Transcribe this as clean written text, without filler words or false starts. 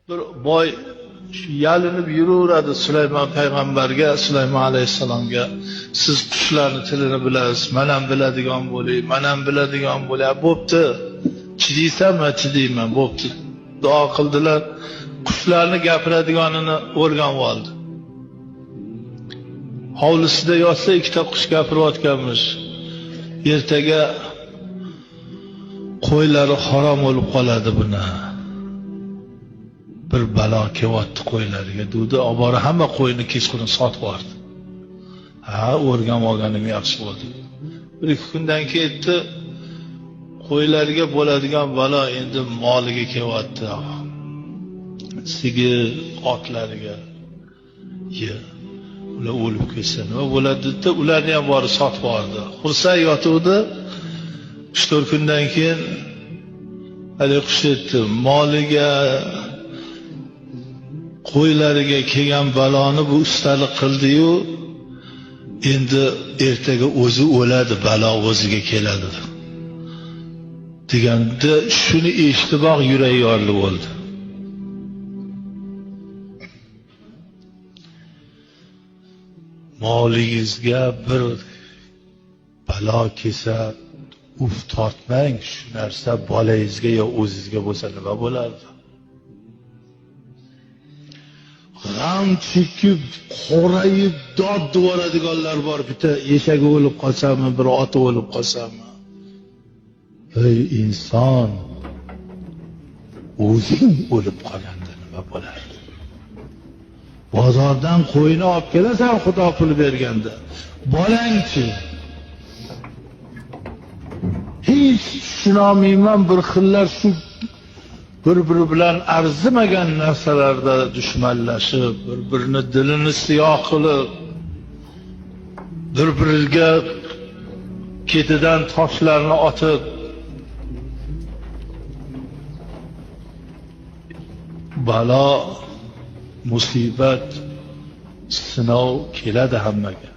Bir boy yalinib yuraveradi Sulaymon payg'ambarga, Sulaymon alayhissalomga, siz qushlarni tilini bilasiz, men ham biladigan bo'ling, men ham biladigan bo'lay. Bo'pti. Chidaysanmi? Chidayman, bo'pti. Duo qildilar. Qushlarni gapiradiganini o'rganib oldi. Hovlisida yotsa ikkita qush gapirayotganmish. Ertaga qo'ylari harom bo'lib qoladi buni. Bir balo kelyapti qo'ylariga dedi. Obora hamma qo'yni kechqurun sotib yubordi. Ha, o'rganib olganim yaxshi bo'ldi. Bir ikki kundan ketdi. Qo'ylarga bo'ladigan balo endi moliga kelyapti. Sigir, otlariga. Ye. Ular o'lib ketsa nima bo'ladi dedi, ularni ham borib sotib yubordi. Xursand yotuvdi. 3-4 kundan keyin haligi qush aytdi, moliga, qo'ylariga kelgan baloni bu ustalik qildi-yu, endi ertaga o'zi o'ladi, balo o'ziga keladi. Deganda shuni eshitiboq yuragi yorilib bo'ldi. Molingizga bir balo kelsa, uf tortmang, shu narsa bolangizga yo o'zingizga bo'lsa nima bo'lardi? G'am chekib, qorayib, dod devoradiganlar bor. Bitta eshagi o'lib qolsami, bir oti o'lib qolsami. Ey inson, o'zing o'lib qolganda nima bo'lardi? Bozordan qo'yni olib kelasan, Xudo pul berganda. Bolangchi? Hech tushunolmayman, bir xillar shu bir-biri bilan arzimagan narsalarda dushmanlashib, bir-birini dilini siyoh qilib, bir-biriga ketidan toshlarni otib, balo, musibat, sinov keladi hammaga.